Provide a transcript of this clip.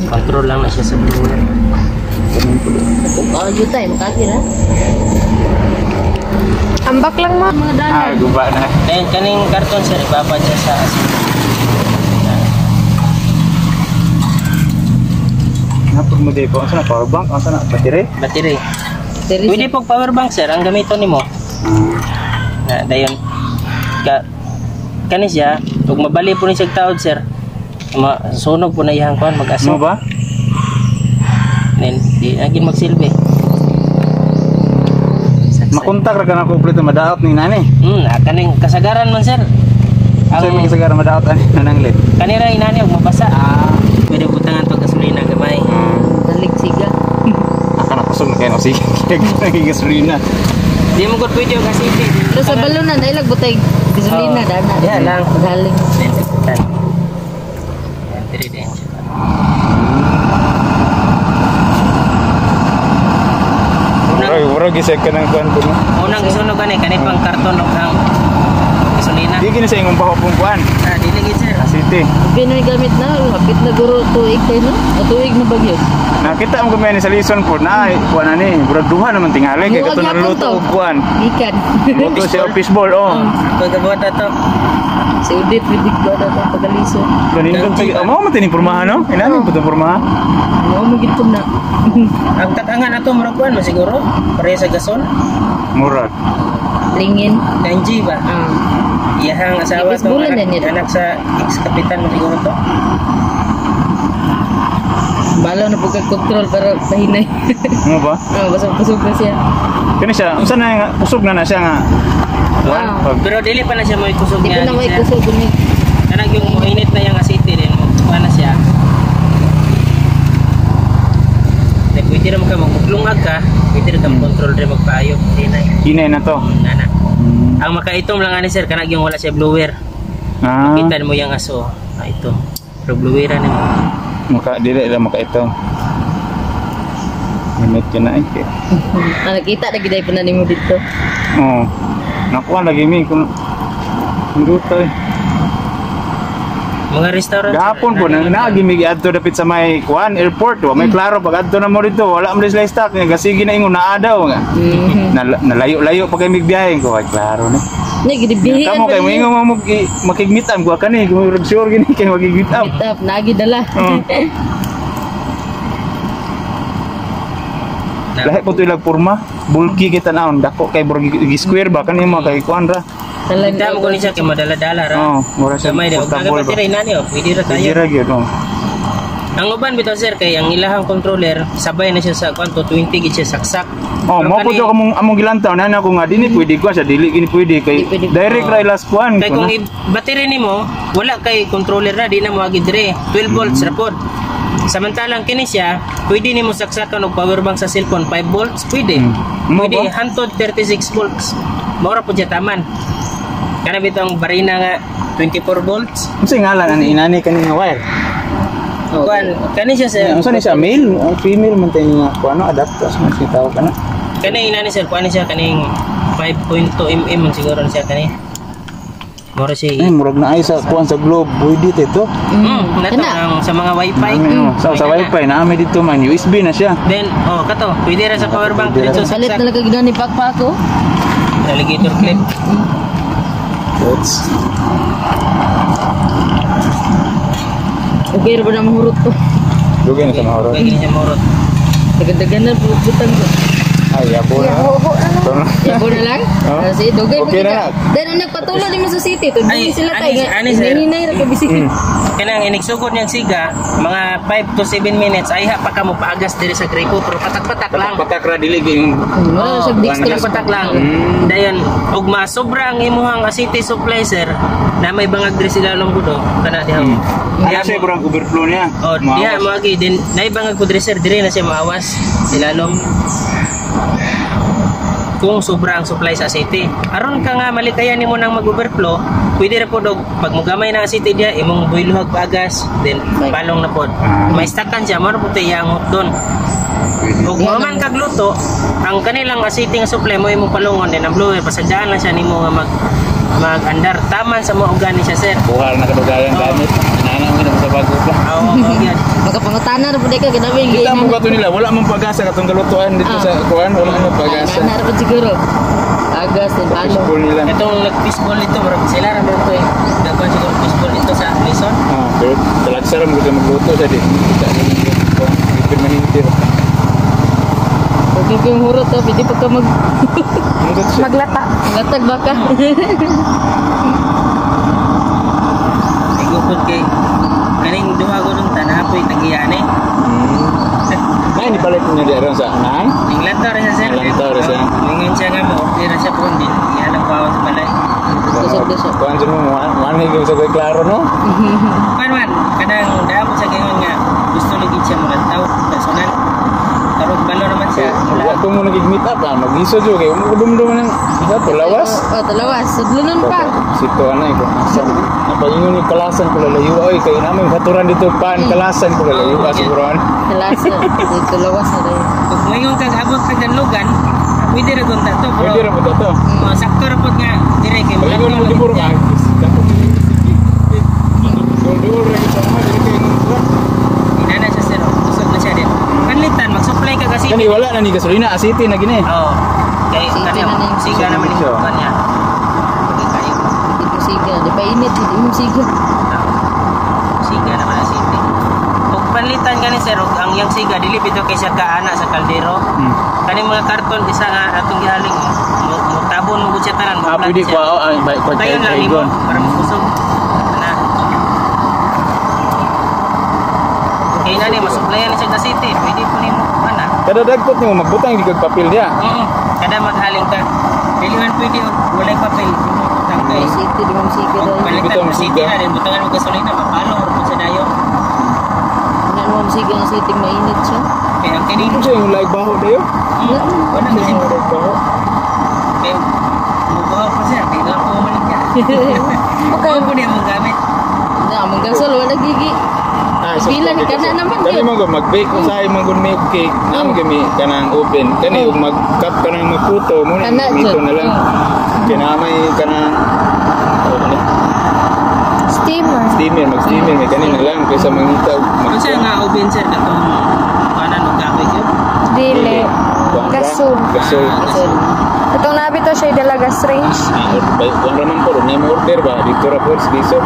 Control lang na siya sa blower. Oh, yuta eh, makaki na. Ambak lang mo. Mga Ah, dalan. guba na. Then kaning karton, sir, ibabad siya sa asin. Napag mo dito. Asa na power bank? Asa na battery? Battery. Diri Pwede pag power bank, sir, ang gamiton nimo. Na dayon ka kani siya, ug mabali po ni siya taod, sir. Masunog po na iyang kuan, mag-aso. Mo ba? Then di agin magsilbi. Makontak ra ka na kompleto madaot ni nani. Kaning kasagaran man, sir. Ang Ang may kasagaran madaot ani nananglit. kanira inani og mabasa. Ah. Pwede butangan to gasolina gamay. Dalig siga. Aka na kusog na kayo no sige. Gasolina. Di mo gud pwede og asiti. Pero sa balunan, ay lagbutay gasolina, Oo. dana. Yeah, lang. Galing. Then butan. Yan, diri din siya. Unang Murag murag gisag ka ng kuan ko no. unang gisunog ani kani pang karton og ang gasolina. Di gini sa imong pahopong kuan. Ah, dili gid, sir. City. Okay na yung gamit na, hapit na guro tuig tayo no? O tuig na bagyo. Nakita mo kami ni sa Lison po na kuan na ni. Murag duha naman tingali kay Muag kato yapon naluto to. og kuan. Gikan. Luto siya og fishball oh. Pagkabuhat ato. Si Udit, bidig ko na itong pagaliso. Ganindot sa mo man tining pormahan no? Inani po tong pormahan. Mo mo gid na. Ang tatangan ato murag kuan man siguro. Pareha sa gasol. Murag. Lingin. Kanji ba? Ah. Iyahang asawa Ibis tong bulan anak, na niya. anak sa ex-kapitan mo siguro to. Balaw na po kag control para pahinay. Mo ba? Ah, basta kusog na siya. Kani siya, unsa na nga kusog na na siya nga. Kuan Ah. pag Pero dili pa na siya may kusog Di niya. ko na may sir. kusog ni. Kanang yung mainit na yung asiti din, kuha na siya. Then, pwede naman ka magbuglungag ka, pwede rin ka control rin magpaayo. Hindi na. hinay na to. Nana. Ang makaitom lang ani, sir, kanang yung wala siya blower. Ah, Kita mo yung aso. Ah, ito. Pero bloweran nimo. maka dili lang maka ito. Limit yun na eh. Ah, nakita na gid pa na nimo dito. Oo. Nakuha lagi mi kung Hindi eh. Mga restaurant, sir, Gahapon po nana nang naagi mi giadto dapit sa may kuan airport, wa may klaro pag adto na mo dito, wala mo sila stock nga sige na ingon naa daw nga. Nalayo-layo pa kay mig biyahe ko ay klaro ni. Nya gid bihian. Kamo kay moingon mo makig-meet up ko kani, kung sure gini kay makig-meet up. Meet up, nagi dala. Oo. Lahi po to ilang porma, bulky kita naon, dako kay murag gi square ba kani mo kay kuan ra. Talang. Kita mo kunin siya kay madala-dala ra. Oh, mura siya Gamay daw. portable ba. Kagabat rin nani oh, pwede ra Pwede tayo. ra gyud oh. Ang uban bitaw, sir, kay ang ilahang controller sabay na siya sa kwan 20 gid siya saksak. Oh, Pero mo po to kamong among gilantaw na ako nga dinhi pwede ko sa dili gini pwede kay Di pwede. direct ra ilas kuan. Kay kung battery nimo wala kay controller na di na mo agi dire 12 volts ra pod. Samantalang kini siya, pwede nimo saksakan og power bank sa cellphone 5 volts pwede. Mo Pwede ba? hantod 36 volts. Mao ra pod siya taman. Kana bitong barina nga 24 volts. Unsa ngalan ani inani kani nga wire? Kuan kani siya, sir. Unsa ni siya male o female man tayo nga kuan no adapter sa mga tawag kana. Kani inani, sir, kuan ni siya kaning 5.2 man siguro na siya kani. Mora siya. Ay murag na ay sa kuan sa globe pwede to. Nato Kana. ang sa mga wifi. Nami, oh. Sa May wifi na ami dito man USB na siya. Then, oh, kato, pwede ra sa power bank Pwede ra. dito Palit saksak. na lang kag ni pakpak ko. Alligator clip. Oops. Okay ra ba na mahurot to? Dugay na sa mahurot. Okay, gini siya mahurot. Dagdagan na butang ko. Ay yabo na. Ito na. Yabo na lang. Oh. Ah, sige, dugay Okay pa na. kita. Then ang nagpatulo ni mo sa city, to Ay, dili sila ani- tay nga. ani, sir. Hinay ra ka bisikit. Kanang inigsugod niyang siga, mga 5 to 7 minutes, ay ha pa ka mo paagas diri sa gripo, pero patak-patak lang. Patak ra dili gyud. Wala na siya dextrose. Patak-patak lang. Dayon, ug masobra ang imuhang city supply, sir, na may bangag diri sila long gudo, kana diha. Diha siya kurang overflow niya. Oh, diha mo agi din nay bangag pud diri, sir, diri na siya maawas silalom. Kung sobra ang supply sa city. Aron ka nga malikayan nimo nang mag-overflow, pwede ra pod og pag mugamay na ang city diha imong builuhag pagas, then palong na pod. May stockan siya, mo ra pod tay yangot doon. Ug man kag luto, ang kanilang city nga supply mo imong palungon din ang blower pasadyaan lang siya nimo nga mag-andar taman sa mga ni siya, sir. Buhar na kadugayan gamit. Inana mo na sa bago pa. Oo, oh, yan. Ana ra pud ka kadaming Kita mo kato nila, wala man pag-asa katong galutuan dito Ah. sa kuan, wala man pag-asa. Ana ra pud siguro. Agas din palo. Fishbowl nila. Itong nag-fishball dito, murag sila ra man to eh. Daghan siguro fishball dito sa Luzon. Ah, pero talagsa ra mo gud magluto sa di. Kita ni kuan, permanente ra. Huwag yung kayong hurot ha, pwede pa ka mag Mungkot siya. Maglata. latag baka. Igukod kay kaning duha ko dong tanapoy tagiyan eh. Nay, ni palit niya di aron sa nay. Ning lantaw ra siya, sir. Lantaw ra siya. Ningon siya nga mo order ra siya po din. Ihalang ko sa balay. Kusog-kusog. Kuan jud mo man gyud sa koy klaro no. Man man kanang daa po sa gayon nga gusto lagi siya molantaw personal. Karon balo naman siya. Wa ko mo nagig-meet up ah, mag-iso jud kay mo dumdum nang isa to lawas. Oh, talawas. Sudlonon pa. Sito ana ko. Asa napaingon ni kalasan ko lalayo oy kay namin baturan dito pan kalasan ko lalayo ah, siguro an. Kalasa. Dito lawas na rin. Kung ngayon kag abot kag danlogan, pwede ra gunta to. Pero Pwede ra mo to. oh, sakto ra pod nga dire kay Paingon mo lagi jud siya. ka. Dul ra sa mga dili kay nung Inana siya, sir. Oh. Kusog na siya din. Panlitan mag-supply ka kasi. Kani wala na ni gasolina asiti na gini. Oo. Kay Sige kanya na ni. siga naman Sige yung siya. kanya. Pwede kayo. Hindi mo siga. Di pa init, hindi mo siga. Siga naman ang city. Ug panlitan gani, sir, ug ang yang siga dili bitaw kay siya kaana sa kaldero. Kaning mga karton isa nga atong gihaling mo mo tabon mo gud siya tanan mo Ah, pwede ko ay bay ko Tayon lang nimo para makusog. Ana. Kay na ni masuplayan ni siya sa city, pwede po nimo ana. Kada dagkot nimo magbutang di kag papel diya. Oo. Kada maghaling ka. Dili man pwede og walay papel mo butang kay. Ay, city, di mo siga Kung dahil. palitan Bitaw mo city siga. na rin, butangan mo gasolina, mapalo or po sa dayo. Hindi mo siga ang city, mainit siya. Kaya ang kining, Ano siya yung like baho dayo? wala kasi Yung like baho. kaya mubaw pa siya, kaya nga po umalit niya. Okay. Huwag po niya mong gamit. Na, among gasol, wala gigi. Ah, so, Pila ni kana naman Kani yun. mo mag-bake usahay mo gud milk cake. Namo gami kanang oven. Kani ug mag-cup kanang magputo mo ni Kana mito jud. na lang. Kinamay kanang oh, ano? Steamer. Steamer, mag-steamer may kani na lang kaysa mangita og mag Kung siya nga oven, sir, katong kanan og kahoy yun. Dili. Kuan ra? Gasol. Gasol. Gasol. Itong nabi to siya dala gas range. Ah, or, kuan ra man po, may order ba dito ra po sa Lisod.